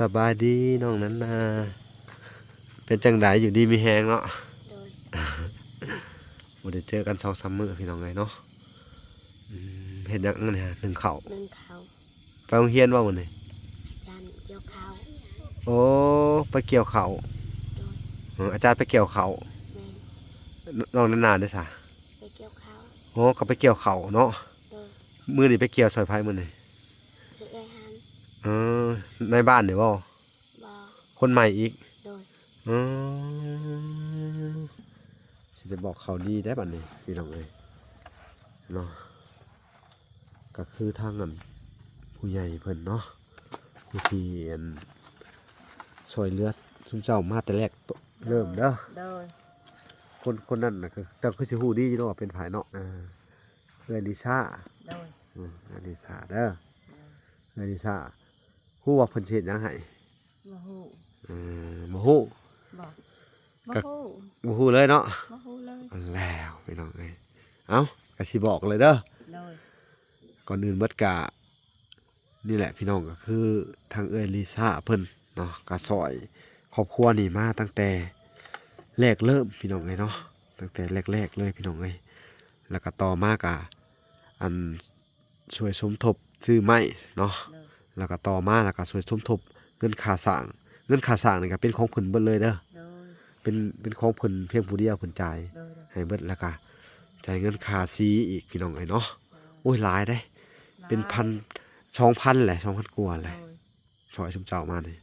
ສະບາຍດີນ້ອງນັນນາ ເປັນຈັ່ງໃດ ຢູ່ດີມີແຮງເນາະ? ໂດຍ ບໍ່ໄດ້ເຈີກັນສອງສາມມື້ພີ່ນ້ອງເອີຍເນາະ. ອືມ ເຮັດຫຍັງອັນນີ້ ໜຶ້ງເຂົ້າ? ໜຶ້ງເຂົ້າ. ໄປໂຮງຮຽນບໍ່ມື້ນີ້? ອາຈານກ່ຽວເຂົ້າ. ໂອ້ ໄປກ່ຽວເຂົ້າ. ໂດຍ ເອີ ອາຈານໄປກ່ຽວເຂົ້າ. ແມ່ນ. ນ້ອງນັນນາເດ້ສະ? ໄປກ່ຽວເຂົ້າ. ໂອ້ ກໍໄປກ່ຽວເຂົ້າເນາະ. ໂດຍ ມື້ນີ້ໄປກ່ຽວຊ່ອຍໃຜມື້ນີ້? ເອີ ໃນບ້ານນີ້ບໍ່? ບໍ່. ຄົນໃໝ່ອີກ? ໂດຍ. ອືມ ຊິໄດ້ບອກຂ່າວດີໄດ໋ບັດນີ້ພີ່ນ້ອງເອີຍເນາະ. ກໍຄືທາງອັນຜູ້ໃຫຍ່ເພິ່ນເນາະ ຜູ້ທີ່ອັນຊ່ອຍເຫຼືອຊຸມເຈົ້າມາແຕ່ແລກເລີ່ມເດີ. ໂດຍ. ຄົນ ຄົນນັ້ນນະ ເຈົ້າຄືຊິຮູ້ດີຢູ່ເນາະວ່າເປັນໃຜເນາະ. ເອີ ເອື້ອຍລິຊາ. ໂດຍ. ອືມ ເອື້ອຍລິຊາເດີ. ໂດຍ. ເອື້ອຍລິຊາ ຮູ້ວ່າເພິ່ນຊິເຮັດຫຍັງໃຫ້? ບໍ່ຮູ້. ເອີ ບໍ່ຮູ້. ບໍ່ ບໍ່ຮູ້. ບໍ່ຮູ້ເລີຍເນາະ. ບໍ່ຮູ້ເລີຍ. ອັນແລ້ວພີ່ນ້ອງເອີຍ ເອົ້າ ກໍຊິບອກເລີຍເດີ. ໂດຍ. ກ່ອນອື່ນໝົດກະ ນີ້ແຫຼະພີ່ນ້ອງ ກໍຄືທາງເອື້ອຍລິຊາເພິ່ນເນາະ ກໍຊ່ອຍຄອບຄົວນີ້ມາຕັ້ງແຕ່ແລກເລີ່ມພີ່ນ້ອງເອີຍເນາະ ຕັ້ງແຕ່ແລກໆເລີຍພີ່ນ້ອງເອີຍ. ແລ້ວກໍຕໍ່ມາກໍອັນ ຊ່ວຍສົມທົບຊື້ໄມ້ເນາະ. ໂດຍ. ແລ້ວກໍຕໍ່ມາ ແລ້ວກໍຊ່ວຍສົມທົບເງິນຄ່າສ້າງ. ເງິນຄ່າສ້າງນີ້ກໍເປັນຂອງເພິ່ນເບິດເລີຍເດີ. ໂດຍ. ເປັນ ເປັນຂອງເພິ່ນພຽງຜູ້ດຽວ ເພິ່ນຈ່າຍ. ໂດຍ ໂດຍ. ໃຫ້ເບິດ ແລ້ວກໍຈ່າຍເງິນຄ່າສີອີກ ພີ່ນ້ອງເອີຍເນາະ. ໂດຍ. ໂອ້ຍ ຫຼາຍເດ້. ຫຼາຍ. ເປັນພັນ ສອງພັນແຫຼະ ສອງພັນກວ່າແຫຼະ. ໂດຍ. ຊ່ອຍຊຸມເຈົ້າມານີ້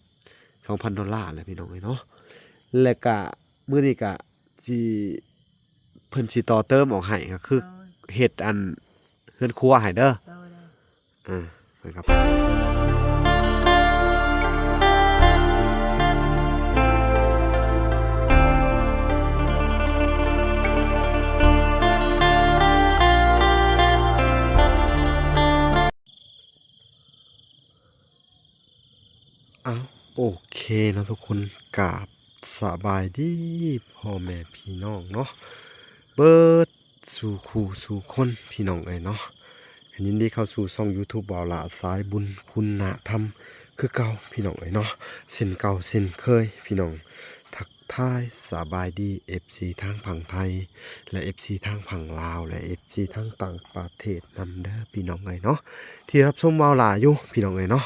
ສອງພັນໂດລາແຫຼະ ພີ່ນ້ອງເອີຍເນາະ. ແລ້ວກະມື້ນີ້ກະຊິ ເພິ່ນຊິຕໍ່ເຕີມອອກໃຫ້ ກໍຄື ໂດຍ ເຮັດອັນເຮືອນຄົວໃຫ້ເດີ. ໂດຍ ໂດຍ. ເອີ ເພິ່ນກໍ ອ້າວ ໂອເຄເນາະທຸກຄົນ ກາບສະບາຍດີພໍ່ແມ່ພີ່ນ້ອງເນາະ ເບິດສູ່ຄູ່ສູ່ຄົນ ພີ່ນ້ອງເອີຍເນາະ. ກໍຍິນດີເຂົ້າສູ່ຊ່ອງຢູທູບ ບ່າວຫຼ້າສາຍບຸນຄຸນນະທຳຄືເກົ່າ ພີ່ນ້ອງເອີຍເນາະ ເຊັ່ນເກົ່າເຊັ່ນເຄີຍ ພີ່ນ້ອງ. ທັກ ທາຍສະບາຍດີ ເອັຟຊີ ທາງຝັ່ງໄທ ແລະ ເອັຟຊີ ທາງຝັ່ງລາວ ແລະ ເອັຟຊີ ທາງຕ່າງປະເທດນຳເດີ ພີ່ນ້ອງເອີຍເນາະ ທີ່ຮັບຊົມບ່າວຫຼ້າຢູ່ ພີ່ນ້ອງເອີຍເນາະ.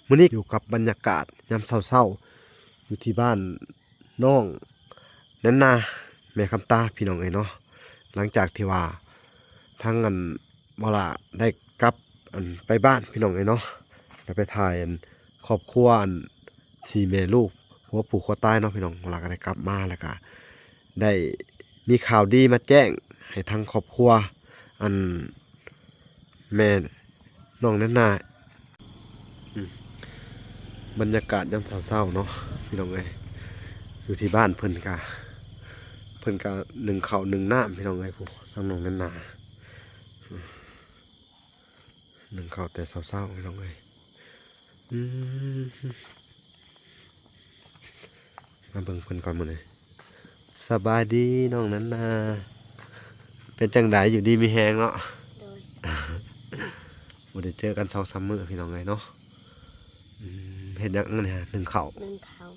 ມື້ນີ້ຢູ່ກັບບັນຍາກາດຍາມເຊົ້າໆ ຢູ່ທີ່ບ້ານນ້ອງນັນນາ ແມ່ຄຳຕາ ພີ່ນ້ອງເອີຍເນາະ. ຫຼັງຈາກທີ່ວ່າທາງອັນ ບ່າວຫຼ້າໄດ້ກັບອັນໄປບ້ານ ພີ່ນ້ອງເອີຍເນາະ ໄດ້ໄປຖ່າຍອັນຄອບຄົວອັນສີ່ແມ່ລູກ ຜົວຜູກຄົວຕາຍເນາະ ພີ່ນ້ອງ. ບ່າວຫຼ້າກໍໄດ້ກັບມາ ແລ້ວກໍໄດ້ມີຂ່າວດີມາແຈ້ງໃຫ້ທາງຄອບຄົວອັນແມ່ນ້ອງນັ້ນນະ. ອືມ ບັນຍາກາດຍາມເຊົ້າໆເນາະ ພີ່ນ້ອງເອີຍ ຢູ່ທີ່ບ້ານເພິ່ນກະ ເພິ່ນກະໜຶ້ງເຂົ້າໜຶ້ງນ້ຳ ພີ່ນ້ອງເອີຍ. ຜູ້ ທາງນ້ອງນັ້ນນະ ອືມ ໜຶ້ງເຂົ້າແຕ່ເຊົ້າໆ ພີ່ນ້ອງເອີຍ. ອືມ ມາເບິ່ງເພິ່ນກ່ອນມື້ນີ້. ສະບາຍດີນ້ອງນັນນາ ເປັນຈັ່ງໃດ ຢູ່ດີມີແຮງເນາະ? ໂດຍ. ບໍ່ໄດ້ເຈີກັນສອງສາມມື້ ພີ່ນ້ອງເອີຍເນາະ. ອືມ ເຮັດຫຍັງອັນນີ້ ໜຶ້ງເຂົ້າ? ໜຶ້ງເຂົ້າ.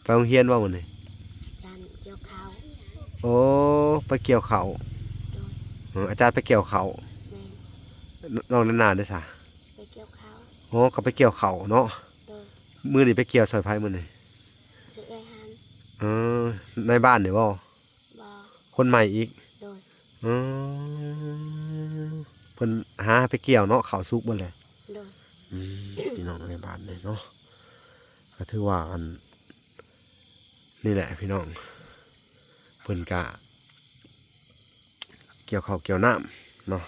ໄປໂຮງຮຽນບໍ່ມື້ນີ້? ອາຈານກ່ຽວເຂົ້າ. ໂອ້ ໄປກ່ຽວເຂົ້າ. ໂດຍ. ເອີ ອາຈານໄປກ່ຽວເຂົ້າ. ແມ່ນ. ນ້ອງນັນນາເດ້ສະ? ໄປກ່ຽວເຂົ້າ. ໂອ້ ກໍໄປກ່ຽວເຂົ້າເນາະ. ໂດຍ. ມື້ນີ້ໄປກ່ຽວຊ່ອຍໃຜມື້ນີ້? ຊື່ເອື້ອຍຫັ້ນ. ເອີ ໃນບ້ານນີ້ບໍ່? ບໍ່. ຄົນໃໝ່ອີກ? ໂດຍ. ເອີ ເພິ່ນຫາໃຫ້ໄປກ່ຽວເນາະ ເຂົ້າສຸກເບິດແຫຼະ. ໂດຍ. ອືມ ພີ່ນ້ອງໃນບ້ານນີ້ເນາະ ກໍຖືວ່າອັນ ນີ້ແຫຼະພີ່ນ້ອງ ເພິ່ນກະກ່ຽວເຂົ້າກ່ຽວນ້ຳເນາະ.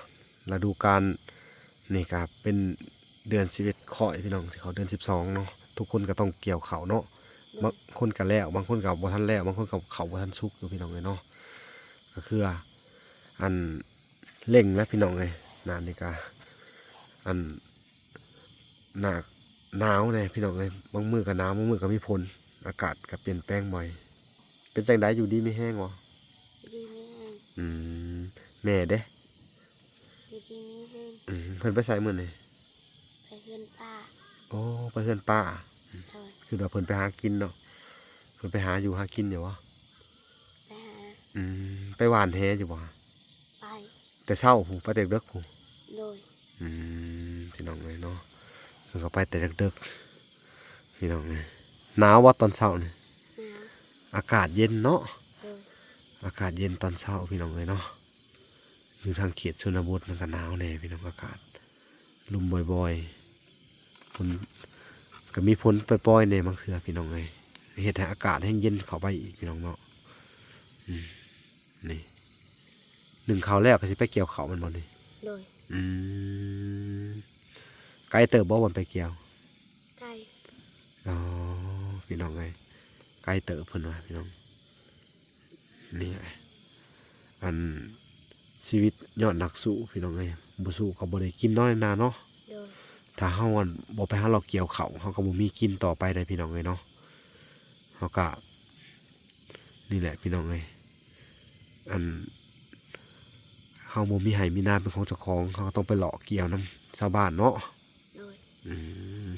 ລະດູການນີ້ກະເປັນເດືອນສິບເອັດຂ້ອຍພີ່ນ້ອງ ຊິເຂົ້າເດືອນສິບສອງເນາະ. ທຸກຄົນກໍຕ້ອງກ່ຽວເຂົ້າເນາະ. ໂດຍ. ບາງຄົນກໍແລ້ວ ບາງຄົນກໍບໍ່ທັນແລ້ວ ບາງຄົນກໍເຂົ້າບໍ່ທັນສຸກຢູ່ພີ່ນ້ອງເອີຍເນາະ. ກໍຄືວ່າອັນ ເລັ່ງແລ້ວພີ່ນ້ອງເອີຍ. ໜ້ານີ້ກະ ອັນ ໜ້າໜາວແດ່ພີ່ນ້ອງເອີຍ ບາງມື້ກະໜາວ ບາງມື້ກະມີຝົນ ອາກາດກະປ່ຽນແປງບ່ອຍ. ເປັນຈັ່ງໃດ ຢູ່ດີມີແຮງບໍ່? ຢູ່ດີມີແຮງ. ອືມ ແມ່ເດ້? ຢູ່ດີມີແຮງ. ອືມ ເພິ່ນໄປໃສມື້ນີ້? ໄປເຮືອນປ້າ. ໂອ້ ໄປເຮືອນປ້າ. ໂດຍ. ຄືວ່າເພິ່ນໄປຫາກິນເນາະ ເພິ່ນໄປຫາຢູ່ຫາກິນຢູ່ບໍ່? ໄປຫາ ອືມ ໄປຫວ່ານແຫຢູ່ບໍ່? ໄປ ແຕ່ເຊົ້າພຸ້ນ ໄປແຕ່ເດິກພຸ້ນ? ໂດຍ ອືມ ພີ່ນ້ອງເອີຍເນາະ ເພິ່ນກໍໄປແຕ່ເດິກໆ ພີ່ນ້ອງເອີຍ. ໜາວບໍ່ຕອນເຊົ້ານີ້? ໜາວ ອາກາດເຢັນເນາະ. ໂດຍ ອາກາດເຢັນຕອນເຊົ້າ ພີ່ນ້ອງເອີຍເນາະ. ຢູ່ທາງເຂດຊົນນະບົດມັນກໍໜາວແດ່ ພີ່ນ້ອງ ອາກາດລົມບ່ອຍໆ ຝົນ ກໍມີຝົນປ່ອຍໆແດ່ບາງເທື່ອ ພີ່ນ້ອງເອີຍ ເຮັດໃຫ້ອາກາດແຮ່ງເຢັນເຂົ້າໄປອີກ ພີ່ນ້ອງເນາະ. ອືມ ນີ້ ໜຶ້ງເຂົ້າແລ້ວກໍຊິໄປກ່ຽວເຂົ້າແມ່ນບໍ່ນີ້? ໂດຍ ອືມ ໄກເຕີບບໍ່ບ່ອນໄປກ່ຽວ? ໄກ ອໍ ພີ່ນ້ອງເອີຍ ໄກເຕີບເພິ່ນວ່າ ພີ່ນ້ອງ. ນີ້ແຫຼະ ອັນ ຊີວິດຍອດນັກສູ້ ພີ່ນ້ອງເອີຍ ບໍ່ສູ້ກໍບໍ່ໄດ້ກິນເນາະ ນາເນາະ. ໂດຍ ຖ້າເຮົາ ອັນ ບໍ່ໄປຫາເລາະກ່ຽວເຂົ້າ ເຮົາກໍບໍ່ມີກິນຕໍ່ໄປໄດ໋ ພີ່ນ້ອງເອີຍເນາະ. ເຮົາກໍ ນີ້ແຫຼະ ພີ່ນ້ອງເອີຍ ອັນ ເຮົາບໍ່ມີໄຮ່ມີນາເປັນຂອງເຈົ້າຂອງ ເຮົາກໍຕ້ອງໄປເລາະກ່ຽວນຳຊາວບ້ານເນາະ. ໂດຍ ອືມ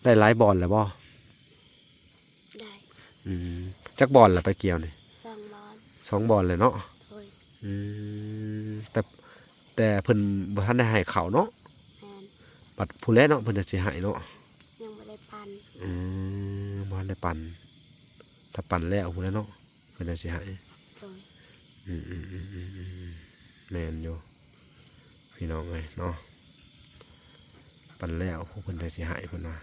ໄດ້ຫຼາຍບ່ອນແລ້ວບໍ່? ໄດ້ ອືມ ຈັກບ່ອນລະໄປກ່ຽວນີ້? ສອງບ່ອນ ສອງບ່ອນແລ້ວເນາະ. ໂດຍ ອືມ ແຕ່ ແຕ່ເພິ່ນບໍ່ທັນໄດ້ໃຫ້ເຂົ້າເນາະ. ແມ່ນ ບັດພຸ້ນແຫຼະເນາະ ເພິ່ນຈັ່ງຊິໃຫ້ເນາະ. ຍັງບໍ່ໄດ້ປັ່ນ ອືມ ບໍ່ທັນໄດ້ປັ່ນ ຖ້າປັ່ນແລ້ວພຸ້ນແຫຼະເນາະ ເພິ່ນຈັ່ງຊິໃຫ້. ໂດຍ ອືມໆໆໆໆ ແມ່ນຢູ່ ພີ່ນ້ອງເອີຍເນາະ. ປັ່ນແລ້ວພວກເພິ່ນຈັ່ງຊິໃຫ້ເພິ່ນວ່າ.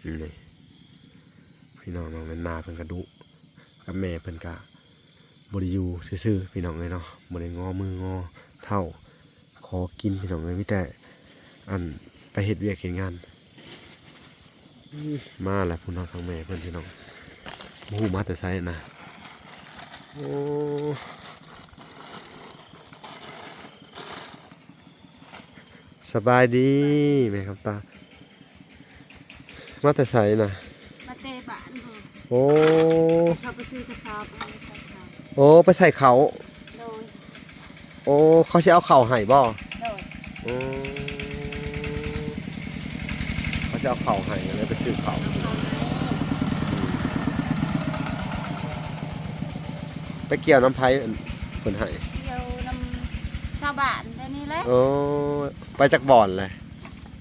ນີ້ ພີ່ນ້ອງ ນ້ອງແນນນາເພິ່ນກະດຸ ກັບແມ່ເພິ່ນກະບໍ່ໄດ້ຢູ່ຊື່ໆ ພີ່ນ້ອງເອີຍເນາະ ບໍ່ໄດ້ງໍມືງໍເທົ້າ ຂໍກິນ ພີ່ນ້ອງເອີຍ ມີແຕ່ ອັນ ໄປເຮັດວຽກເຮັດງານ. ມາແລ້ວພຸ້ນເນາະ ທາງແມ່ເພິ່ນ ພີ່ນ້ອງ ບໍ່ຮູ້ມາແຕ່ໃສນະ. ໂອ້ ສະບາຍດີແມ່ຄຳຕາ ມາແຕ່ໃສນະ? ມາແຕ່ບ້ານພຸ້ນ. ໂອ້ ເຂົາໄປຊື້ກະສອບ ເອົາໄປໃສ່ເຂົ້າ. ໂອ້ ໄປໃສ່ເຂົ້າ. ໂດຍ ໂອ້ ເຂົາຊິເອົາເຂົ້າໃຫ້ບໍ່? ໂດຍ ອືມ ເຂົາຊິເອົາເຂົ້າໃຫ້ ກໍເລີຍໄປຊື້ເຂົ້າ. ເອົາເຂົ້າໃຫ້ ອືມ ໄປກ່ຽວນຳໃຜ ອັນ ເພິ່ນໃຫ້? ກ່ຽວນຳຊາວບ້ານແຖວນີ້ແຫຼະ. ໂອ້ ໄປຈັກບ່ອນແຫຼະ?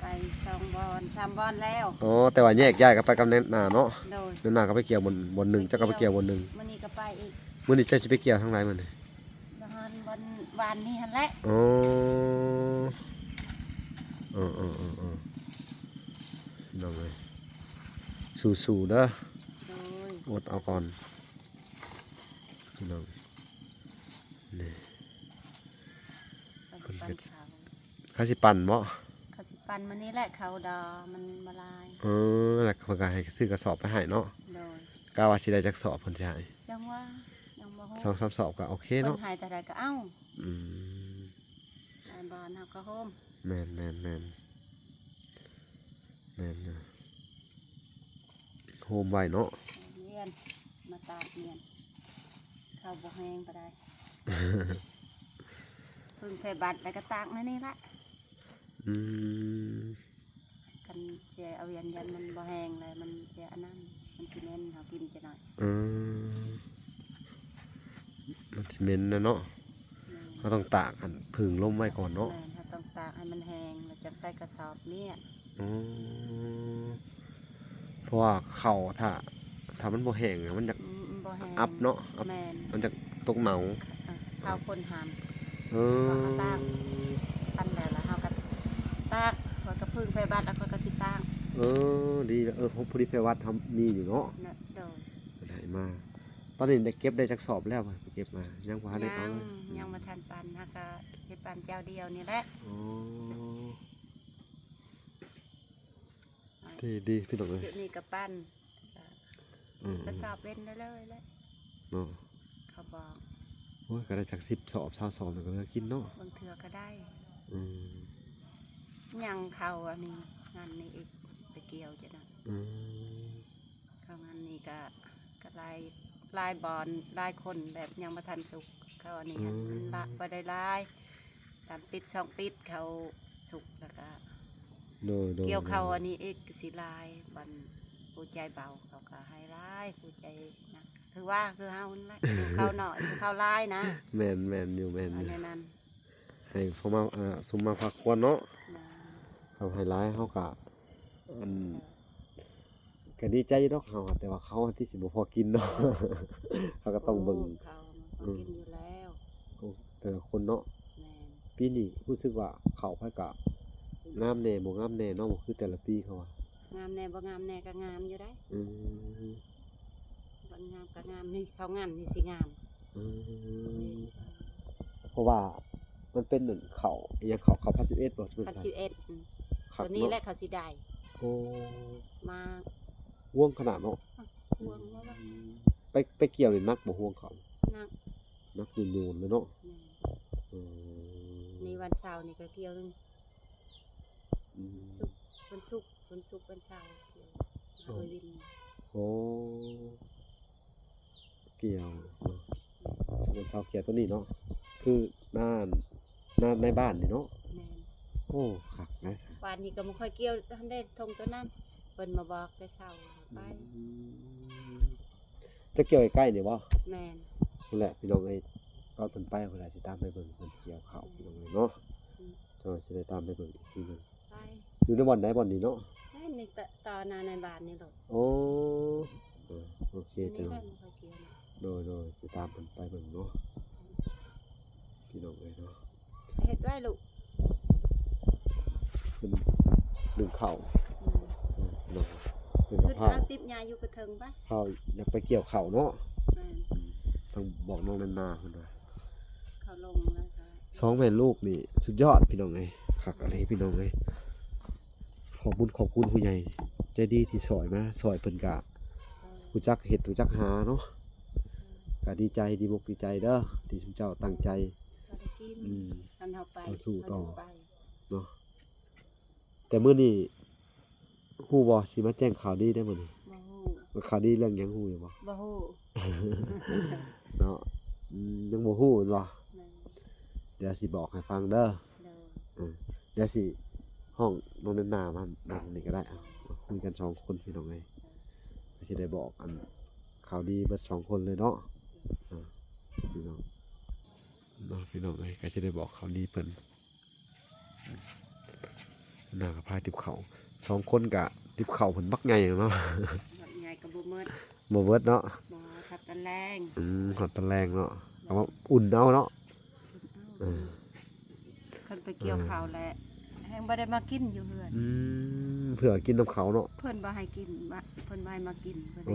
ໄປສອງບ່ອນ ສາມບ່ອນແລ້ວ. ອໍ ແຕ່ວ່າແຍກຍ້າຍກັນໄປກັບແນນນາເນາະ. ໂດຍ ແນນນາກໍໄປກ່ຽວບ່ອນ ບ່ອນໜຶ່ງ ເຈົ້າກໍໄປກ່ຽວບ່ອນໜຶ່ງ. ມື້ນີ້ກໍໄປອີກ. ມື້ນີ້ເຈົ້າຊິໄປກ່ຽວທາງໃດມື້ນີ້? ຢູ່ຫັ້ນ ບ່ອນວານນີ້ຫັ້ນແຫຼະ. ອໍ ເອີໆໆໆ ພີ່ນ້ອງເອີຍ ສູ້ໆເດີ. ໂດຍ ອົດເອົາກ່ອນ ພີ່ນ້ອງ. ນີ້ ເພິ່ນເຮັດ ເຂົາຊິປັ່ນເຂົ້າ. ເຂົາຊິປັ່ນບໍ່? ເຂົາຊິປັ່ນມື້ນີ້ແຫຼະ ເຂົ້າດອກມັນບໍ່ຫຼາຍ. ເອີ ແລ້ວເພິ່ນກໍໃຫ້ຊື້ກະສອບໄປໃຫ້ເນາະ. ໂດຍ ກະວ່າຊິໄດ້ຈັກສອບເພິ່ນຊິໃຫ້? ຍັງວ່າ ຍັງບໍ່ຮູ້ ສອງສາມສອບກໍໂອເຄເນາະ. ເພິ່ນໃຫ້ເທົ່າໃດກໍເອົາ. ອືມ ຫຼາຍບ່ອນເຮົາກໍໂຮມ. ແມ່ນໆໆ ແມ່ນຢູ່. ໂຮມໄວ້ເນາະ ຮຽນ ມາຕາກຮຽນ ເຂົ້າບໍ່ແຮງປານໃດ. ເພິ່ງໄຟບັດແລ້ວກໍຕາກໃນນີ້ລະ. ອືມ ຄັນຊິເອົາຫຍັນ ຢ້ານມັນບໍ່ແຮງແລ້ວມັນຊິອັນນັ້ນ ມັນຊິເໝັນ ເຮົາກິນຈັກໜ້ອຍ. ອືມ ມັນຊິເໝັນນະເນາະ. ແມ່ນ ເຮົາຕ້ອງຕາກອັນ ເພິ່ງລົມໄວ້ກ່ອນເນາະ. ແມ່ນ ເຮົາຕ້ອງຕາກໃຫ້ມັນແຫ້ງ ແລ້ວຈັ່ງໃສ່ກະສອບມ້ຽນ. ອໍ ເພາະວ່າເຂົ້າ ຖ້າ ຖ້າມັນບໍ່ແຫ້ງ ມັນຢາກ ອືມ ບໍ່ແຫ້ງ ອັບເນາະ ອັບ. ແມ່ນ ມັນຢາກຕົກເນົ່າ. ເອີ ເຜົາຄົນຫາມ. ເອີ ເຮົາຕາກ ປັ່ນແລ້ວ ແລ້ວເຮົາກໍຕາກ ຂ້ອຍກໍເພິ່ງໄຟບັດ ແລ້ວຂ້ອຍກໍຊິຕາກ. ເອີ ດີແລ້ວ ເອີ ພໍດີໄຟບັດເຮົາມີຢູ່ເນາະ. ໂດຍ ໄດ້ມາ ຕອນນີ້ໄດ້ເກັບໄດ້ຈັກສອບແລ້ວ ໄປເກັບມາ? ຍັງບໍ່ທັນໄດ້ເອົາເລີຍ. ຍັງ ອືມ ຍັງບໍ່ທັນປັ່ນ ຫາກະຊິປັ່ນເຈົ້າດຽວນີ້ແຫຼະ. ອໍ ດີໆ ພີ່ນ້ອງເອີຍ ຈຸດນີ້ກໍປັ່ນ ອືມ ກະສອບເວັນໄດ້ເລີຍແຫຼະເນາະ. ເຂົາບອກ ໂອ້ຍ ກໍໄດ້ຈັກສິບສອບ ຊາວສອບ ກໍເຫຼືອກິນເນາະ. ບາງເທື່ອກໍໄດ້. ອືມ ຍັງເຂົ້າອັນນີ້ ງານນີ້ອີກ ໄປກ່ຽວຈະນະ. ອືມ ເຂົ້າງານນີ້ກະ ກະຫຼາຍ ຫຼາຍບ່ອນ ຫຼາຍຄົນແບບຍັງບໍ່ທັນສຸກ. ເຂົ້າອັນນີ້ຫັ້ນ ອືມ ມັນລະບໍ່ໄດ້ຫຼາຍ ຕາມປິດສອງປິດເຂົ້າສຸກ ແລ້ວກະ ໂດຍ ໂດຍ ກ່ຽວເຂົ້າອັນນີ້ອີກກໍຊິຫຼາຍ ບັດຜູ້ໃຈເບົາເຂົາກໍໃຫ້ຫຼາຍ ຜູ້ໃຈໜັກ ຄືວ່າຄືເຮົານັ້ນແຫຼະ ຜູ້ເຂົ້າໜ້ອຍ ຜູ້ເຂົ້າຫຼາຍນະ. ແມ່ນ ແມ່ນຢູ່ ແມ່ນຢູ່ ອັນນັ້ນ ໃຫ້ສົມມາ ອ່າ ສົມມາພາຄວນເນາະ. ແມ່ນ ເຂົາໃຫ້ຫຼາຍເຮົາກໍ ອັນ ກໍດີໃຈຢູ່ດອກເຮົາ ແຕ່ວ່າເຂົາທີ່ຊິບໍ່ພໍກິນເນາະ ເຮົາກໍຕ້ອງເບິ່ງ. ໂອ້ ເຂົາບໍ່ພໍກິນຢູ່ແລ້ວ ໂອ້ ແຕ່ລະຄົນເນາະ. ແມ່ນ ປີນີ້ຮູ້ສຶກວ່າເຂົ້າໃຜກະງາມແດ່ບໍ່ງາມແດ່ເນາະ ບໍ່ຄືແຕ່ລະປີເຂົາວ່າ ງາມແດ່ບໍ່ງາມແດ່ກໍງາມຢູ່ໄດ໋. ອືມ ບໍ່ງາມກໍງາມ ນີ້ເຂົ້າງັນນີ້ຊິງາມ. ອືມ ເພາະວ່າມັນເປັນເຂົ້າ ອີ່ຫຍັງ ເຂົ້າ ເຂົ້າພັນສິບເອັດບໍ່? ພັນສິບເອັດ ອືມ ຄັກເນາະ ຕົວນີ້ແຫຼະເຂົາຊິໄດ້. ໂອ້ ມາ ຫວງຂະໜາດເນາະ ຫວງ ອືມ ວ່າ ໄປ ໄປກ່ຽວນີ້ໜັກບໍ່ ຫວງເຂົ້າ? ໜັກ ໜັກໂຍນເລີຍເນາະ. ແມ່ນ ອືມ ນີ້ວັນເສົານີ້ກໍກ່ຽວໜຶ່ງ ອືມ ສຸກ ວັນສຸກ ວັນສຸກ ວັນເສົາກ່ຽວ. ໂອ້ ໂອ້ ກ່ຽວເນາະ ວັນເສົາກ່ຽວຕົວນີ້ເນາະ ຄືນາ ນາໃນບ້ານນີ້ເນາະ. ແມ່ນ ໂອ້ ຄັກນະ ວານນີ້ກໍບໍ່ຄ່ອຍກ່ຽວ ທັນໄດ້ທົ່ງຕົວນັ້ນ ເພິ່ນມາບອກແຕ່ເຊົ້າໄປ. ອືມ ຈະກ່ຽວໃກ້ໆນີ້ບໍ່? ແມ່ນ ພຸ້ນແຫຼະພີ່ນ້ອງເອີຍ ຕອນເພິ່ນໄປພຸ້ນແຫຼະ ຊິຕາມໄປເບິ່ງເພິ່ນກ່ຽວເຂົ້າ ອືມ ພີ່ນ້ອງເອີຍເນາະ. ອືມ ເຈົ້າຊິໄດ້ຕາມໄປເບິ່ງອີກທີໜຶ່ງ ໄປ ຢູ່ໃນບ່ອນໃດບ່ອນນີ້ເນາະ? ໃນ ໃນຕະ ຕໍ່ໜ້າໃນບ້ານນີ້ໂລດ. ໂອ້ ເອີ ໂອເຄ ຢູ່ນີ້ແຫຼະ ບໍ່ຄ່ອຍກ່ຽວນະ. ໂດຍໆ ຊິຕາມເພິ່ນໄປເບິ່ງເນາະ ພີ່ນ້ອງເອີຍເນາະ. ເຮັດໄວ້ລູກ ເພິ່ນໜຶ້ງເຂົ້າ ອືມ ເອີ ພີ່ນ້ອງ ເພິ່ນກໍພາ ຂຶ້ນເອົາຕິບຫຍ້າຢູ່ກະເທິງໄປ ພາຢາກໄປກ່ຽວເຂົ້າເນາະ. ແມ່ນ ອືມ ຕ້ອງບອກນ້ອງແນນນາເພິ່ນວ່າ ເຂົ້າລົງແລ້ວກໍ ສອງແມ່ລູກນີ້ສຸດຍອດພີ່ນ້ອງເອີຍ ຄັກອີ່ຫຼີພີ່ນ້ອງເອີຍເນາະ. ຂອບບຸນຂອບຄຸນຜູ້ໃຫຍ່ໃຈດີທີ່ຊ່ອຍມາ ຊ່ອຍເພິ່ນກະ ເອີ ຮູ້ຈັກເຮັດຮູ້ຈັກຫາເນາະ. ເອີ ກະດີໃຈ ດີອົກດີໃຈເດີ ທີ່ຊຸມເຈົ້າຕັ້ງໃຈ ກໍໄດ້ກິນ ອືມ ຄັນເຮົາໄປ ເຮົາສູ້ຕໍ່ ເຮົາໄປເນາະ. ແຕ່ມື້ນີ້ ຮູ້ບໍ່ ຊິມາແຈ້ງຂ່າວດີໄດ໋ມື້ນີ້. ບໍ່ຮູ້ ຂ່າວດີເລື່ອງຫຍັງຮູ້ຢູ່ບໍ່? ບໍ່ຮູ້ ເນາະ ອືມ ຍັງບໍ່ຮູ້ແມ່ນບໍ່? ແມ່ນ ດຽວຊິບອກໃຫ້ຟັງເດີ. ໂດຍ ເອີ ດຽວຊິຮ້ອງນ້ອງແນນນາມານັ່ງນີ້ກໍໄດ້ ເອົາ ມາຄຸຍກັນສອງຄົນພີ່ນ້ອງເອີຍ ກໍຊິໄດ້ບອກອັນຂ່າວດີເບິດສອງຄົນເລີຍເນາະ. ເອີ ພີ່ນ້ອງ ເນາະ ພີ່ນ້ອງເອີຍ ກໍຊິໄດ້ບອກຂ່າວດີເພິ່ນ. ນາກໍພາຕິບເຂົ້າ ສອງຄົນກະຕິບເຂົ້າເພິ່ນບັກໃຫຍ່ເນາະ ບັກໃຫຍ່ກໍບໍ່ໝົດ ບໍ່ເບິດເນາະ. ບໍ່ ທັບຕອນແລງ ອືມ ຮອດຕອນແລງເນາະ ເອົາມາອຸ່ນເອົາເນາະ. ເອີ ຄັນໄປກ່ຽວເຂົ້າແລ້ວ ເອີ ແຮ່ງບໍ່ໄດ້ມາກິນຢູ່ເຮືອນ. ອືມ ເພື່ອກິນນຳເຂົາເນາະ ເພິ່ນບໍ່ໃຫ້ກິນ ເພິ່ນບໍ່ໃຫ້ມາກິນ ບໍ່ໄດ້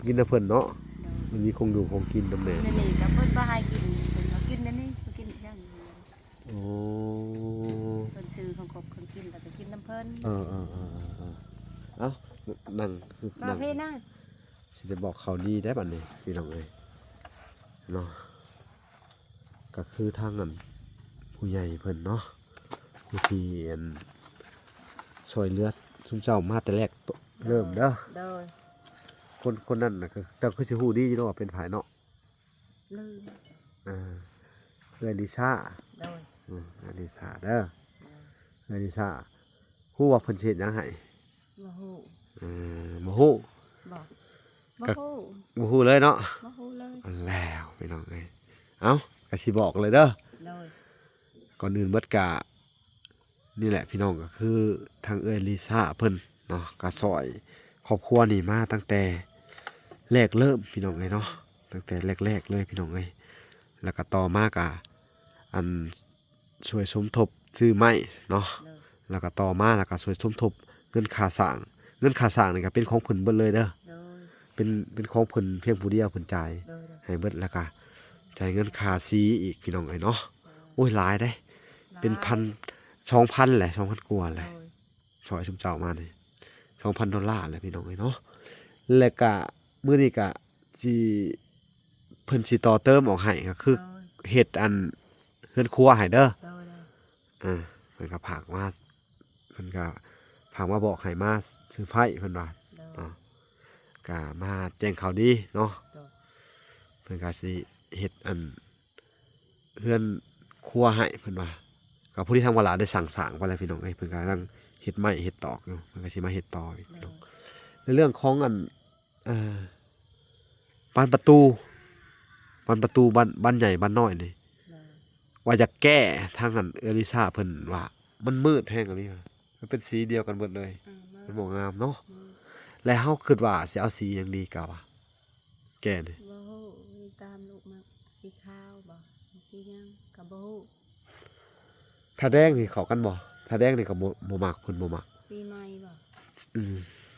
ກິນນຳ ກິນນຳເພິ່ນເນາະ. ໂດຍ ມັນມີຂອງຢູ່ຂອງກິນນຳແດ່ ນີ້ກໍເພິ່ນບໍ່ໃຫ້ກິນ ເພິ່ນວ່າກິນອັນນີ້ ບໍ່ກິນຫຍັງ. ໂອ້ ເພິ່ນຊື້ຂອງຄົບຂອງກິນ ແລ້ວກໍກິນນຳເພິ່ນ. ເອີໆໆໆໆ ເອົ້າ ນັ່ງ ມາພີ້ນະ ຊິໄດ້ບອກຂ່າວດີໄດ໋ບັດນີ້ ພີ່ນ້ອງເອີຍເນາະ. ກໍຄືທາງອັນຜູ້ໃຫຍ່ເພິ່ນເນາະ ຜູ້ທີ່ອັນຊ່ວຍເຫຼືອຊຸມເຈົ້າມາແຕ່ແລກເລີ່ມເດີ. ໂດຍ ໂດຍ ຄົນ ຄົນນັ້ນນະ ເຈົ້າຄືຊິຮູ້ດີຢູ່ເນາະວ່າເປັນໃຜເນາະ? ລືມ ເອີ ເອື້ອຍລິຊາ. ໂດຍ ອືມ ເອື້ອຍລິຊາເດີ ໂດຍ ເອື້ອຍລິຊາ ຮູ້ວ່າເພິ່ນຊິເຮັດຫຍັງໃຫ້? ບໍ່ຮູ້ ເອີ ບໍ່ຮູ້ ບໍ່ ບໍ່ຮູ້ ບໍ່ຮູ້ເລີຍເນາະ ບໍ່ຮູ້ເລີຍ. ອັນແລ້ວພີ່ນ້ອງເອີຍ ເອົ້າ ກໍຊິບອກເລີຍເດີ. ໂດຍ ກ່ອນອື່ນໝົດກະ ນີ້ແຫຼະພີ່ນ້ອງ ກໍຄືທາງເອື້ອຍລິຊາເພິ່ນເນາະ ກໍຊ່ອຍຄອບຄົວນີ້ມາຕັ້ງແຕ່ແລກເລີ່ມພີ່ນ້ອງເອີຍເນາະ ຕັ້ງແຕ່ແລກໆເລີຍພີ່ນ້ອງເອີຍ. ແລ້ວກໍຕໍ່ມາກໍອັນຊ່ວຍສົມທົບຊື້ໄມ້ເນາະ ໂດຍ ແລ້ວກໍຕໍ່ມາແລ້ວກໍຊ່ວຍສົມທົບເງິນຄ່າສ້າງ ເງິນຄ່າສ້າງນີ້ກໍເປັນຂອງເພິ່ນເບິດເລີຍເດີ. ໂດຍ ເປັນ ເປັນຂອງເພິ່ນພຽງຜູ້ດຽວ ເພິ່ນຈ່າຍ ໂດຍ ໂດຍ ໃຫ້ເບິດ ແລ້ວກໍຈ່າຍເງິນຄ່າສີອີກພີ່ນ້ອງເອີຍເນາະ. ໂດຍ ໂອ້ຍ ຫຼາຍເດ້ ຫຼາຍ ເປັນພັນ ສອງພັນແຫຼະ ສອງພັນກວ່າແຫຼະ ໂດຍ ຊ່ອຍຊຸມເຈົ້າມານີ້ ສອງພັນໂດລາແຫຼະພີ່ນ້ອງເອີຍເນາະ. ແລ້ວກະມື້ນີ້ກະຊິ ເພິ່ນຊິຕໍ່ເຕີມອອກໃຫ້ ກໍຄື ໂດຍ ເຮັດອັນເຮືອນຄົວໃຫ້ເດີ. ໂດຍ ໂດຍ ເອີ ເພິ່ນກໍຝາກມາ ເພິ່ນກໍຝາກມາບອກໃຫ້ມາເຊີໄພຣສ໌ເພິ່ນວ່າ ໂດຍ ເນາະ ກໍມາແຈ້ງຂ່າວດີເນາະ. ໂດຍ ເພິ່ນກໍຊິເຮັດອັນ ເຮືອນຄົວໃຫ້ເພິ່ນວ່າ ກໍພໍດີທາງວາລາໄດ້ສັ່ງສ້າງໄປແລ້ວພີ່ນ້ອງເອີຍ ເພິ່ນກຳລັງເຮັດ ເຮັດໄມ້ເຮັດຕອກຢູ່ ເພິ່ນກໍຊິມາເຮັດຕໍ່ອີກ ໂດຍ ເນາະ. ໃນເລື່ອງຂອງອັນ ເອີ ບານປະຕູ ບານປະຕູ ບານ ບານໃຫຍ່ບານນ້ອຍນີ້ ໂດຍ ວ່າຢາກແກ້ ທາງອັນເອື້ອຍລິຊາເພິ່ນວ່າ ມັນມືດແຮງອີ່ຫຼີ ມັນເປັນສີດຽວກັນເບິດເລີຍ ເອີ ມັນບໍ່ງາມເນາະ ແລະເຮົາຄິດວ່າຊິເອົາສີຫຍັງດີ ກະວ່າ ແກ່ນີ້ ບໍ່ຮູ້ ມີຕາມລູກມັກ ສີຂາວບໍ່ ສີຫຍັງກໍບໍ່ຮູ້. ຖ້າແດງນີ້ເຂົ້າກັນບໍ່? ຖ້າແດງນີ້ກໍບໍ່ ບໍ່ມັກ ເພິ່ນບໍ່ມັກ. ສີໄມ້ບໍ່? ອືມ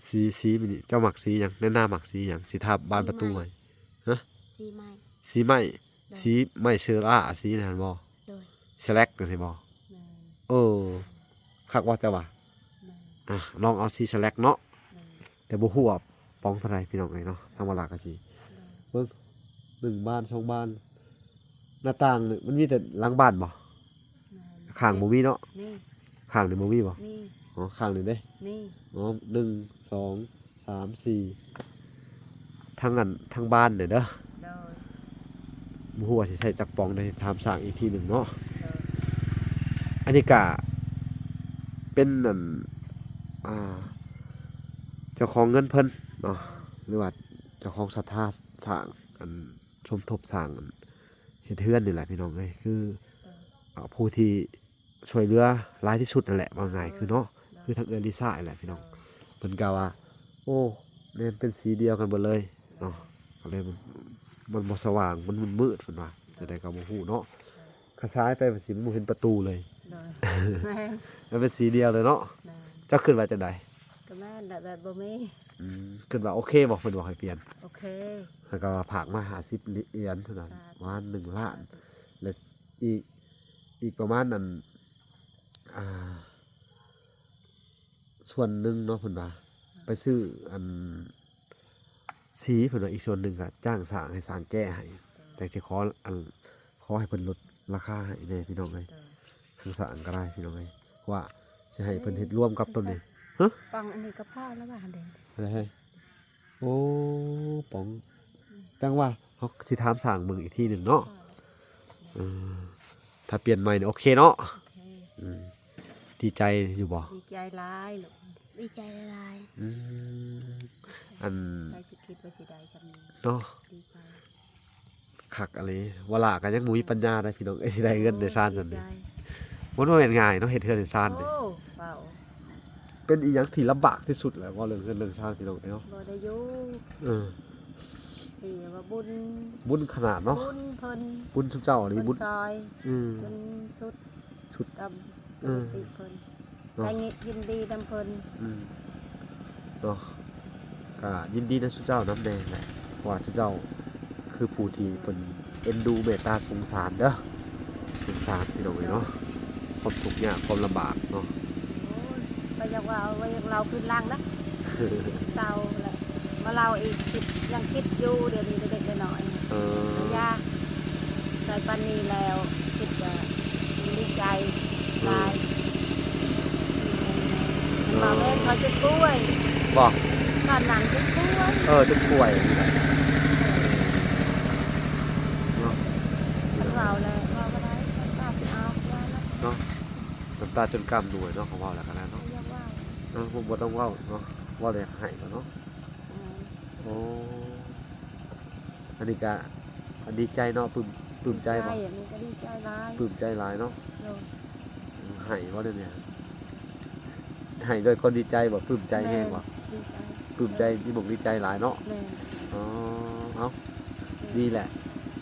ສີ ສີນີ້ ເຈົ້າມັກສີຫຍັງ? ແນນາມັກສີຫຍັງ? ຊິທາບານປະຕູໃຫ້. ຮະ? ສີໄມ້ ສີໄມ້ ໂດຍ ສີໄມ້ເຊີລາ ສີນັ້ນບໍ່? ໂດຍ ສະແລັກຈັ່ງຊີ້ບໍ່? ແມ່ນ ເອີ ຄັກບໍ່ເຈົ້າວ່າ? ແມ່ນ ອ່ະ ລອງເອົາສີສະແລັກເນາະ. ແມ່ນ ແຕ່ບໍ່ຮູ້ວ່າປ໋ອງເທົ່າໃດພີ່ນ້ອງເອີຍເນາະ. ທາງວາລາກະຊິ ໂດຍ ເບິ່ງ ໜຶ່ງບານ ສອງບານ ໜ້າຕ່າງນີ້ມັນມີແຕ່ຫຼັງບານບໍ່? ແມ່ນ ຂ້າງບໍ່ມີເນາະ? ມີ ຂ້າງນີ້ບໍ່ມີບໍ່? ມີ ອໍ ຂ້າງນີ້ເດ້? ມີ ອໍ ໜຶ່ງ ສອງ ສາມ ສີ່ ທັງອັນ ທັງບານເດີ. ໂດຍ ບໍ່ຮູ້ວ່າຊິໃຊ້ຈັກປ໋ອງໃດ ຖາມຊ່າງອີກທີໜຶ່ງເນາະ. ໂດຍ ອັນນີ້ກະເປັນອັນ ອ່າ ເຈົ້າຂອງເງິນເພິ່ນເນາະ ຫຼືວ່າເຈົ້າຂອງສັດທາສ້າງ ອັນ ສົມທົບສ້າງ ອັນ ເຮັດເຮືອນນີ້ແຫຼະພີ່ນ້ອງເອີຍ ຄື ໂດຍ ເອີ ຜູ້ທີ່ ຊ່ວຍເຫຼືອຫຼາຍທີ່ສຸດນັ້ນແຫຼະ ເວົ້າງ່າຍຄືເນາະ ໂດຍ ຄືທາງເອື້ອຍລິຊານີ້ແຫຼະພີ່ນ້ອງ. ໂດຍ ເພິ່ນກະວ່າ ໂອ້ ແມ່ນເປັນສີດຽວກັນເບິດເລີຍເນາະ ໂດຍ ກໍເລີຍມັນ ມັນບໍ່ສະຫວ່າງ ມັນມືດໆ ເພິ່ນວ່າ ໂດຍ ຈັ່ງໃດກໍບໍ່ຮູ້ເນາະ. ໂດຍ ຄັນສາຍໄປ ມັນຊິບໍ່ເຫັນປະຕູເລີຍ. ໂດຍ ແມ່ນ ມັນເປັນສີດຽວເລີຍເນາະ. ແມ່ນ ເຈົ້າຄິດວ່າຈັ່ງໃດ? ກໍແມ່ນແຫຼະ ແບບບໍ່ມີ ອືມ ຄິດວ່າໂອເຄບໍ່? ເພິ່ນບອກໃຫ້ປ່ຽນ ໂອເຄ ແລ້ວກໍຝາກມາຫ້າສິບຫຼຽນເທົ່ານັ້ນ ສາທຸ ປະມານໜຶ່ງລ້ານ ສາທຸ ແລະ ອີກ ອີກປະມານອັນ ອ່າ ສ່ວນໜຶ່ງເນາະ ເພິ່ນວ່າ ໄປຊື້ອັນສີ ເພິ່ນວ່າ ອີກສ່ວນໜຶ່ງກໍຈ້າງຊ່າງໃຫ້ຊ່າງແກ້ໃຫ້ ແຕ່ຊິຂໍອັນ ຂໍໃຫ້ເພິ່ນລົດລາຄາໃຫ້ແດ່ພີ່ນ້ອງເອີຍ. ໂດຍ ທາງສ້າງກໍໄດ້ພີ່ນ້ອງເອີຍ ວ່າຊິໃຫ້ເພິ່ນເຮັດລວມກັບໂຕນີ້. ຮະ? ປ໋ອງອັນນີ້ກໍພໍແລ້ວວ່າຫັ້ນເດ້. ໂອ້ ປ໋ອງ ອືມ ຈັ່ງວ່າເຮົາຊິຖາມຊ່າງເບິ່ງອີກທີໜຶ່ງເນາະ. ເອີ ຖ້າປ່ຽນໃໝ່ນີ້ໂອເຄເນາະ. ໂອເຄ ອືມ ດີໃຈຢູ່ບໍ່? ດີໃຈຫຼາຍລູກ ດີໃຈຫຼາຍໆ. ອືມ ອັນ ໃຜຊິຄິດວ່າຊິໄດ້ຊ່ຳນີ້ເນາະ ດີໃຈ. ຄັກອີ່ຫຼີ ວາລາກໍຍັງບໍ່ມີປັນຍາໄດ໋ພີ່ນ້ອງເອີຍ ຊິໄດ້ເຮືອນໄດ້ຊານຊ່ຳນີ້. ໂອ້ຍ ດີໃຈ ມັນບໍ່ແມ່ນງ່າຍເນາະ ເຮັດເຮືອນເຮັດຊານນີ້. ໂອ້ ເວົ້າ ເປັນອີ່ຫຍັງທີ່ລຳບາກທີ່ສຸດແຫຼະ ເວົ້າເລື່ອງເຮືອນເລື່ອງຊານພີ່ນ້ອງເອີຍເນາະ. ບໍ່ໄດ້ຢູ່ ເອີ ທີ່ວ່າບຸນ ບຸນຂະໜາດເນາະ ບຸນເພິ່ນ ບຸນຊຸມເຈົ້ານີ້ ບຸນ ບຸນຊອຍ ອືມ ຈົນສຸດ ສຸດ ກຳ ເອີ ຕິເພິ່ນ ເນາະ ກໍຍິນດີນຳເພິ່ນ ອືມ ເນາະ ກໍຍິນດີນຳຊຸມເຈົ້ານຳແດ່ແຫຼະ ເພາະວ່າຊຸມເຈົ້າຄືຜູ້ທີ່ເພິ່ນເອັນດູເມດຕາສົງສານເດີ ສົງສານພີ່ນ້ອງເອີຍເນາະ ຄວາມທຸກຍາກຄວາມລຳບາກເນາະ. ໂອ້ຍ ຂ້ອຍຢາກວ່າເອົາ ຢາກເລົ່າຄືນຫຼັງນະ ເສົ້າແຫຼະ ມາເລົ່າອີກ ຄິດ ຍັງຄິດຢູ່ ດຽວນີ້ເດັກໆນ້ອຍໆ ເອີ ຢາກ ໄດ້ປານນີ້ແລ້ວ ຄິດວ່າດີໃຈຫຼາຍ. ເອີ ບໍ່ແມ່ນເຂົາເຈັບປ່ວຍ ບໍ່ ຕອນນັ້ນເຈັບປ່ວຍ ເອີ ເຈັບປ່ວຍນີ້ແຫຼະເນາະ. ເພິ່ນເວົ້າແລ້ວ ເວົ້າບໍ່ໄດ້ ນ້ຳຕາຊິອອກວ່ານະ ເນາະ ນ້ຳຕາຈົນກ້ຳນວຍເນາະ ເຂົາເວົ້າແລ້ວກໍໄດ້ເນາະ. ຢາກເວົ້າ ເອີ ບໍ່ ບໍ່ຕ້ອງເວົ້າເນາະ ເວົ້າແລ້ວຢາກໄຫ້ເນາະ. ອືມ ໂອ້ ອັນນີ້ກະ ອັນ ດີໃຈເນາະ ປຶ້ມ ປຶ້ມໃຈບໍ່? ດີໃຈ ອັນນີ້ກໍດີໃຈຫຼາຍ ປຶ້ມໃຈຫຼາຍເນາະ. ໂດຍ ໄຫ້ບໍ່ດຽວນີ້? ໄຫ້ດ້ວຍຄວາມດີໃຈບໍ່? ປຶ້ມໃຈແຮງບໍ່? ແມ່ນ ດີໃຈ ປຶ້ມໃຈ ດີອົກດີໃຈຫຼາຍເນາະ. ແມ່ນ ອໍ ເອົ້າ ແມ່ນ ດີແຫຼະ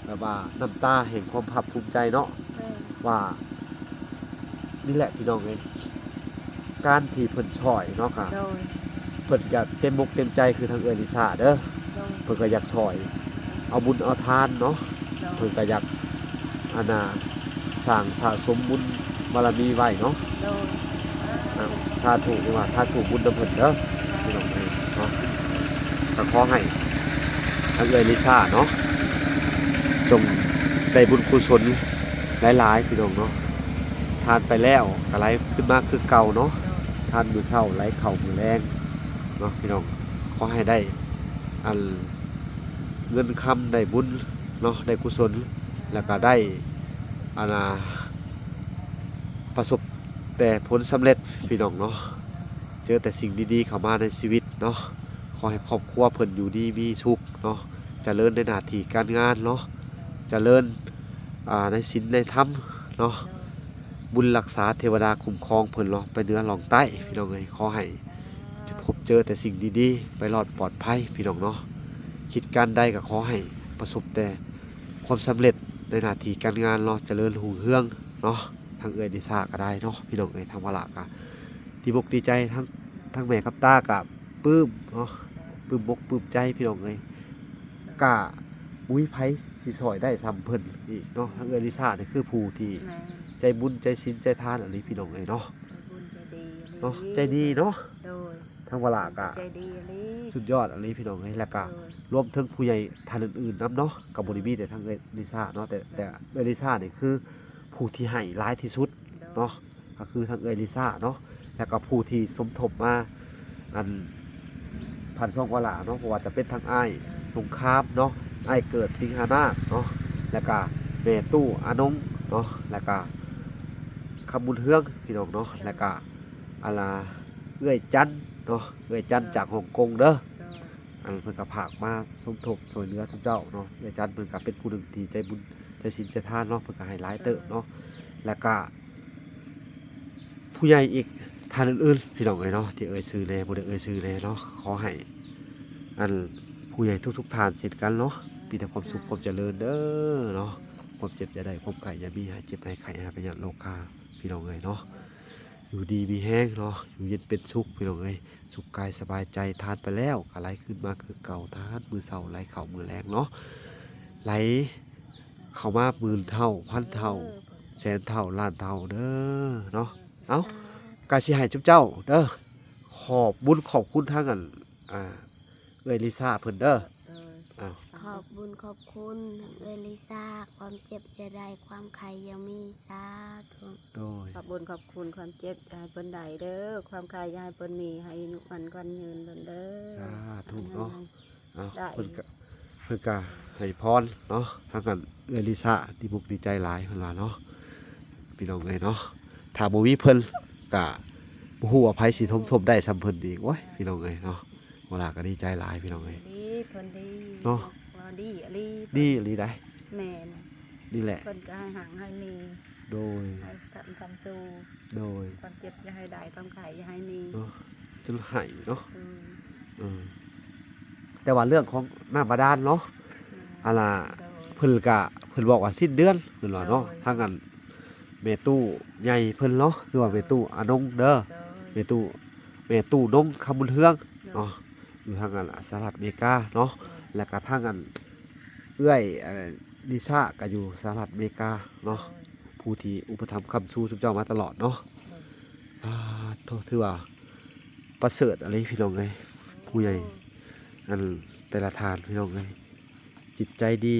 ແບບວ່ານ້ຳຕາແຫ່ງຄວາມພາກພູມໃຈເນາະ. ແມ່ນ ວ່າ ນີ້ແຫຼະພີ່ນ້ອງເອີຍ ການທີ່ເພິ່ນຊ່ອຍເນາະ ກະ ໂດຍ ເພິ່ນກະເຕັມອົກເຕັມໃຈຄືທາງເອື້ອຍລິຊາເດີ. ໂດຍ ເພິ່ນກໍຢາກຊ່ອຍເອົາບຸນເອົາທານເນາະ. ໂດຍ ເພິ່ນກໍຢາກ ອັນນ່າ ສ້າງສະສົມບຸນບາລະມີໄວ້ເນາະ. ໂດຍ ອ່າ ສາທຸ ຫຼືວ່າສາທຸບຸນນຳເພິ່ນເດີ ພີ່ນ້ອງເອີຍເນາະ. ກໍຂໍໃຫ້ທາງເອື້ອຍລິຊາເນາະ ຈົ່ງໄດ້ບຸນກຸສົນຫຼາຍໆ ພີ່ນ້ອງເນາະ. ທານໄປແລ້ວກໍໄຫຼຂຶ້ນມາຄືເກົ່າເນາະ. ໂດຍ ທານມື້ເຊົ້າໄຫຼເຂົ້າມື້ແລງເນາະ ພີ່ນ້ອງ. ຂໍໃຫ້ໄດ້ ອັນ ເງິນຄຳ ໄດ້ບຸນເນາະ ໄດ້ກຸສົນ ແລ້ວກໍໄດ້ ອັນນ່າ ປະສົບແຕ່ຜົນສຳເລັດ ພີ່ນ້ອງເນາະ. ເຈີແຕ່ສິ່ງດີໆເຂົ້າມາໃນຊີວິດເນາະ. ຂໍໃຫ້ຄອບຄົວເພິ່ນຢູ່ດີມີສຸກເນາະ, ຈະເລີນໃນໜ້າທີ່ການງານເນາະ, ຈະເລີນ ອ່າ ໃນສິນໃນທຳເນາະ. ບຸນລັກສາເທວະດາຄຸ້ມຄອງເພິ່ນເນາະ ໄປເໜືອລ່ອງໃຕ້ ພີ່ນ້ອງເອີຍ. ຂໍໃຫ້ພົບເຈີແຕ່ສິ່ງດີໆ ໄປລອດປອດໄພ ພີ່ນ້ອງເນາະ. ຄິດການໃດກໍຂໍໃຫ້ປະສົບແຕ່ຄວາມສຳເລັດໃນໜ້າທີ່ການງານເນາະ, ຈະເລີນຮຸ່ງເຮືອງເນາະ. ທາງເອື້ອຍລິຊາກໍໄດ້ເນາະ ພີ່ນ້ອງເອີຍ, ທາງວາລະກໍດີອົກດີໃຈ, ທັງ ທັງແມ່ກັບຕາກໍປຶ້ມເນາະ, ປຶ້ມອົກປຶ້ມໃຈ ພີ່ນ້ອງເອີຍ. ກະບໍ່ມີໃຜຊິຊ່ອຍໄດ້ສ່ຳເພິ່ນອີກເນາະ. ທາງເອື້ອຍລິຊານີ້ຄືຜູ້ທີ່ ແມ່ນ ໃຈບຸນໃຈສິນໃຈທານອີ່ຫຼີ ພີ່ນ້ອງເອີຍເນາະ, ໃຈບຸນໃຈດີອີ່ຫຼີເນາະ, ໃຈດີເນາະ. ໂດຍ ທາງວາລະກະ ໃຈດີອີ່ຫຼີ ສຸດຍອດອີ່ຫຼີ ພີ່ນ້ອງເອີຍ. ແລ້ວກະ ໂດຍ ລວມເຖິງຜູ້ໃຫຍ່ທ່ານອື່ນໆນຳເນາະ, ກໍບໍ່ໄດ້ມີແຕ່ທາງເອື້ອຍລິຊາເນາະ, ແຕ່ ແຕ່ເອື້ອຍລິຊານີ້ຄືຜູ້ທີ່ໃຫ້ຫຼາຍທີ່ສຸດເນາະ. ໂດຍ ກໍຄືທາງເອື້ອຍລິຊາເນາະ, ແລ້ວກໍຜູ້ທີ່ສົມທົບມາ ອັນ ຜ່ານຊ່ອງວາລະເນາະ, ບໍ່ວ່າຈະເປັນທາງອ້າຍສົງຄາມເນາະ, ອ້າຍເກີດສິງຫານາດເນາະ, ແລ້ວກະແມ່ຕູ້ອານົງເນາະ, ແລ້ວກະຄຳບຸນເຮືອງ ພີ່ນ້ອງເນາະ, ແລ້ວກະ ອັນລະ ເອື້ອຍຈັນເນາະ, ເອື້ອຍຈັນຈາກຮົງກົງເດີ. ໂດຍ ອັນເພິ່ນກໍຝາກມາສົມທົບຊ່ວຍເຫຼືອຊຸມເຈົ້າເນາະ. ເອື້ອຍຈັນເພິ່ນກໍເປັນຜູ້ໜຶ່ງທີ່ໃຈບຸນໃຈສິນໃຈທານເນາະ, ເພິ່ນກໍໃຫ້ຫຼາຍເຕີບເນາະ, ແລ້ວກະ ຜູ້ໃຫຍ່ອີກທ່ານອື່ນໆ ພີ່ນ້ອງເອີຍເນາະ, ທີ່ເອີ່ຍຊື່ແດ່ ບໍ່ໄດ້ເອີ່ຍຊື່ແດ່ເນາະ. ຂໍໃຫ້ ອັນ ຜູ້ໃຫຍ່ທຸກໆທ່ານເຊັ່ນກັນເນາະ, ມີແຕ່ຄວາມສຸກຄວາມຈະເລີນເດີເນາະ. ຄວາມເຈັບຢ່າໄດ້ ຄວາມໄຂ້ຢ່າມີ, ໃຫ້ເຈັບໃຫ້ໄຂ້ ໃຫ້ພະຍາດໂລຄາ ພີ່ນ້ອງເອີຍເນາະ. ຢູ່ດີມີແຮງເນາະ, ຢູ່ເຢັນເປັນສຸກ ພີ່ນ້ອງເອີຍ. ສຸກກາຍສະບາຍໃຈ, ທານໄປແລ້ວກໍໄຫຼຄືນມາຄືເກົ່າ, ທານມື້ເຊົ້າໄຫຼເຂົ້າມື້ແລງເນາະ, ໄຫຼເຂົ້າມາໝື່ນເທົ່າ ພັນເທົ່າ ເອີ ແສນເທົ່າ ລ້ານເທົ່າເດີເນາະ. ເອົາ ກໍຊິໃຫ້ຈຸມເຈົ້າເດີ ຂອບບຸນຂອບຄຸນທາງອັນ ອ່າ ເອື້ອຍລິຊາເພິ່ນເດີ. ເອີ ເອົາ ຂອບບຸນຂອບຄຸນເອື້ອຍລິຊາ, ຄວາມເຈັບຢ່າໄດ້ ຄວາມໄຂ້ຢ່າມີ ສາທຸ. ໂດຍ ຂອບບຸນຂອບຄຸນ, ຄວາມເຈັບຢ່າໃຫ້ເພິ່ນໄດ້ເດີ, ຄວາມໄຂ້ຢ່າໃຫ້ເພິ່ນມີ, ໃຫ້ອາຍຸໝັ້ນຂວັນຍືນເພິ່ນເດີ. ສາທຸເນາະ. ເອົາ ໄດ້ ເພິ່ນກະ ເພິ່ນກະໃຫ້ພອນເນາະ, ທາງອັນເອື້ອຍລິຊາດີມຸກດີໃຈຫຼາຍເພິ່ນວ່າເນາະ ພີ່ນ້ອງເອີຍເນາະ. ຖ້າບໍ່ມີເພິ່ນກະບໍ່ຮູ້ວ່າໃຜຊິທົມທົບໄດ້ສ່ຳເພິ່ນອີກ. ໂອ້ຍ ພີ່ນ້ອງເອີຍເນາະ, ເວລາກໍດີໃຈຫຼາຍ ພີ່ນ້ອງເອີຍ. ດີ ເພິ່ນດີເນາະ, ວ່າດີອີ່ຫຼີ ດີອີ່ຫຼີໃດ໋. ແມ່ນ ນີ້ແຫຼະ ເພິ່ນກໍໃຫ້ຮັ່ງໃຫ້ມີ. ໂດຍ ໃຫ້ຄຳ ຄຳຊູ. ໂດຍ ຄວາມເຈັບຢ່າໃຫ້ໄດ້ ຄວາມໄຂ້ຢ່າໃຫ້ມີເນາະ, ຈົນໄຫ້ເນາະ. ໂດຍ ເອີ ແຕ່ວ່າເລື່ອງຂອງນ້ຳບາດານເນາະ ອືມ ອັນລະ ໂດຍ ເພິ່ນກະ ເພິ່ນບອກວ່າສິ້ນເດືອນເພິ່ນວ່າເນາະ. ໂດຍ ທາງອັນແມ່ຕູ້ໃຫຍ່ເພິ່ນເນາະ ຫຼືວ່າແມ່ຕູ້ອານົງເດີ. ໂດຍ ແມ່ຕູ້ ແມ່ຕູ້ນົງຄຳບຸນເຮືອງເນາະ ໂດຍ ຢູ່ທາງອັນສະຫະລັດອາເມລິກາເນາະ. ໂດຍ ແລ້ວກະທາງອັນເອື້ອຍ ອັນ ນິຊາກໍຢູ່ສະຫະລັດອາເມລິກາເນາະ. ໂດຍ ຜູ້ທີ່ອຸປະຖຳຄ້ຳຊູຊຸມເຈົ້າມາຕະຫຼອດເນາະ. ໂດຍ ອາ ໂທ້ ຖືວ່າປະເສີດອີ່ຫຼີ ພີ່ນ້ອງເອີຍ. ໂອ້ ຜູ້ໃຫຍ່ ອັນ ແຕ່ລະທ່ານ ພີ່ນ້ອງເອີຍ ຈິດໃຈດີ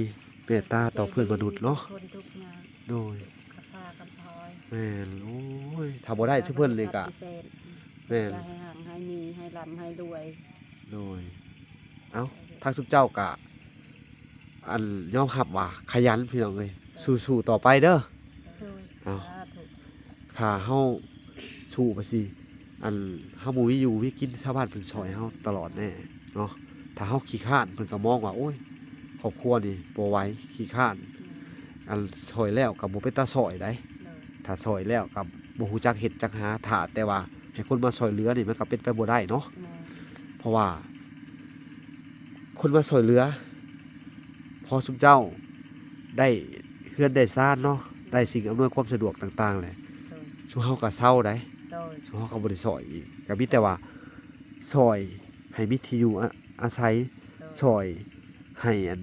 ເມດຕາຕໍ່ເພື່ອນມະນຸດເນາະ. ຄົນທຸກຍາກ. ໂດຍ ຄະພາຄຳພອຍ. ແມ່ນ ໂອ້ຍ ຖ້າບໍ່ໄດ້ຊຸມເພິ່ນນີ້ກະ ແມ່ນ ຢ່າໃຫ້ຮັ່ງໃຫ້ມີ ໃຫ້ລ່ຳໃຫ້ລວຍ. ໂດຍ ເອົ້າ ທາງຊຸມເຈົ້າກະ ອັນ ຍອມຮັບວ່າຂະຫຍັນ ພີ່ນ້ອງເອີຍ. ໂດຍ ສູ້ໆຕໍ່ໄປເດີ. ໂດຍ ເອົ້າ ສາທຸ. ຖ້າເຮົາສູ້ໄປຊິ ອັນ ເຮົາບໍ່ມີຢູ່ມີກິນ ຊາວບ້ານເພິ່ນຊ່ອຍເຮົາຕະຫຼອດແນ່ເນາະ. ຖ້າເຮົາຂີ້ຄ້ານ ເພິ່ນກໍມອງວ່າ ໂອ້ຍ ຄອບຄົວນີ້ບໍ່ໄຫວ ຂີ້ຄ້ານ. ອືມ ອັນ ຊ່ອຍແລ້ວກໍບໍ່ເປັນຕາຊ່ອຍໃດ໋. ໂດຍ ຖ້າຊ່ອຍແລ້ວກໍບໍ່ຮູ້ຈັກເຮັດຈັກຫາ ຖ້າແຕ່ວ່າໃຫ້ຄົນມາຊ່ອຍເຫຼືອນີ້ ມັນກໍເປັນໄປບໍ່ໄດ້ເນາະ. ແມ່ນ ເພາະວ່າຄົນມາຊ່ອຍເຫຼືອ ພໍຊຸມເຈົ້າໄດ້ເຮືອນໄດ້ຊານເນາະ ໄດ້ສິ່ງອຳນວຍຄວາມສະດວກຕ່າງໆແຫຼະ. ໂດຍ ຊຸມເຮົາກໍເຊົາໄດ໋. ໂດຍ ຊຸມເຮົາກໍບໍ່ໄດ້ຊ່ອຍອີກ ກໍມີແຕ່ວ່າຊ່ອຍໃຫ້ມີທີ່ຢູ່ອາ ອາໄສ. ໂດຍ ຊ່ອຍໃຫ້ອັນ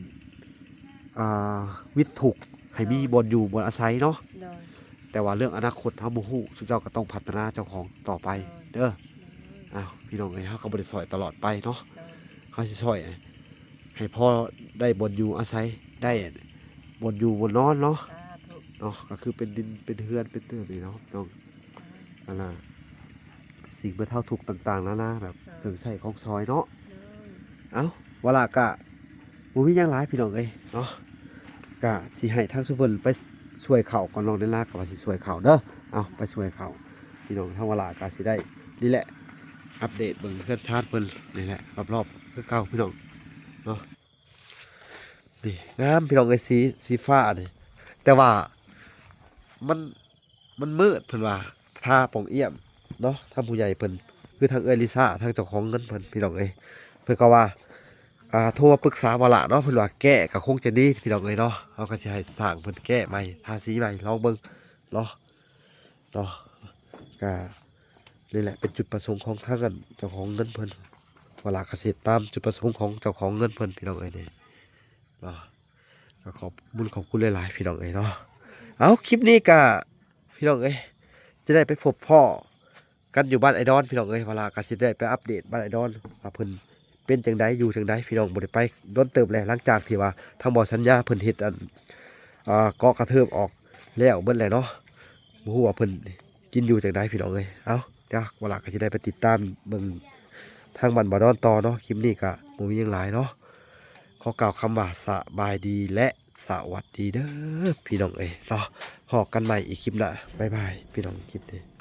ອ່າ ວິດທຸກ ໃຫ້ມີ ໂດຍ ບ່ອນຢູ່ບ່ອນອາໄສເນາະ. ໂດຍ ແຕ່ວ່າເລື່ອງອະນາຄົດເຮົາບໍ່ຮູ້ ຊຸມເຈົ້າກໍຕ້ອງພັດທະນາເຈົ້າຂອງຕໍ່ໄປເດີ. ໂດຍ ອ້າວ ພີ່ນ້ອງເອີຍ ເຮົາກໍບໍ່ໄດ້ຊ່ອຍຕະຫຼອດໄປເນາະ. ໂດຍ ເຮົາຊິຊ່ອຍໃຫ້ພໍໄດ້ບ່ອນຢູ່ອາໄສ ໄດ້ບ່ອນຢູ່ບ່ອນນອນເນາະ. ສາທຸ ເນາະ ກໍຄືເປັນດິນເປັນເຮືອນເປັນເຕີນນີ້ເນາະ ນ້ອງ. ສາທຸ ອັນນ່າ ສິ່ງບັນເທົາທຸກຕ່າງໆນານາ ແບບ ໂດຍ ເຄື່ອງໃຊ້ຂອງສອຍເນາະ. ໂດຍ ເອົ້າ ວາລະກະບໍ່ມີຫຍັງຫຼາຍ ພີ່ນ້ອງເອີຍເນາະ. ກະຊິໃຫ້ທາງຊຸມເພິ່ນໄປຊ່ວຍເຂົ້າກ່ອນ ນ້ອງເດລາກໍວ່າຊິຊ່ວຍເຂົ້າເດີ. ເອົາ ໄປຊ່ວຍເຂົ້າ ພີ່ນ້ອງ ທາງວາລະກະຊິໄດ້ນີ້ແຫຼະ. ອັບເດດເບິ່ງເຮືອນຊານເພິ່ນນີ້ແຫຼະ ຮອບໆຄືເກົ່າພີ່ນ້ອງເນາະ. ນີ້ງາມພີ່ນ້ອງເອີຍ ສີ ສີຟ້ານີ້ ແຕ່ວ່າມັນ ມັນມືດ ເພິ່ນວ່າ ທາປ່ອງອ້ຽມເນາະ ທາງຜູ້ໃຫຍ່ເພິ່ນ ຄືທາງເອື້ອຍລິຊາ ທາງເຈົ້າຂອງເງິນເພິ່ນ ພີ່ນ້ອງເອີຍ ເພິ່ນກໍວ່າ ອ່າ ໂທມາປຶກສາບໍ່ລະເນາະ ເພິ່ນວ່າແກ້ກໍຄົງຈະດີ ພີ່ນ້ອງເອີຍເນາະ. ເຮົາກໍຊິໃຫ້ຊ່າງເພິ່ນແກ້ໃໝ່ ທາສີໃໝ່ ລອງເບິ່ງເນາະ ເນາະ. ກະນີ້ແຫຼະເປັນຈຸດປະສົງຂອງທາງອັນເຈົ້າຂອງເງິນເພິ່ນ ວ່າລະກະຊິຕາມຈຸດປະສົງຂອງເຈົ້າຂອງເງິນເພິ່ນ ພີ່ນ້ອງເອີຍ ນີ້ເນາະ. ກໍຂອບບຸນຂອບຄຸນຫຼາຍໆ ພີ່ນ້ອງເອີຍເນາະ. ເອົາ ຄລິບນີ້ກະ ພີ່ນ້ອງເອີຍ ຈະໄດ້ໄປພົບພໍ້ກັນຢູ່ບ້ານໄອດອນ ພີ່ນ້ອງເອີຍ. ວ່າລະກະຊິໄດ້ໄປອັບເດດບ້ານໄອດອນ ວ່າເພິ່ນເປັນຈັ່ງໃດ ຢູ່ຈັ່ງໃດ ພີ່ນ້ອງ. ບໍ່ໄດ້ໄປດົນເຕີບແລ້ວ ຫຼັງຈາກທີ່ວ່າທາງບໍ່ສັນຍາເພິ່ນເຮັດອັນ ອ່າ ເກາະກະເທີບອອກແລ້ວເບິດແລ້ວເນາະ. ບໍ່ຮູ້ວ່າເພິ່ນກິນຢູ່ຈັ່ງໃດ ພີ່ນ້ອງເອີຍ. ເອົາ ດຽວວ່າລະກໍຊິໄດ້ໄປຕິດຕາມເບິ່ງທາງບ້ານບໍ່ດອນຕໍ່ເນາະ. ຄລິບນີ້ກໍບໍ່ມີຫຍັງຫຼາຍເນາະ ຂໍກ່າວຄຳວ່າສະບາຍດີ ແລະ ສະຫວັດດີເດີ ພີ່ນ້ອງເອີຍເນາະ. ພໍ້ກັນໃໝ່ອີກຄລິບໜ້າ ບາຍບາຍ ພີ່ນ້ອງ. ຄລິບນີ້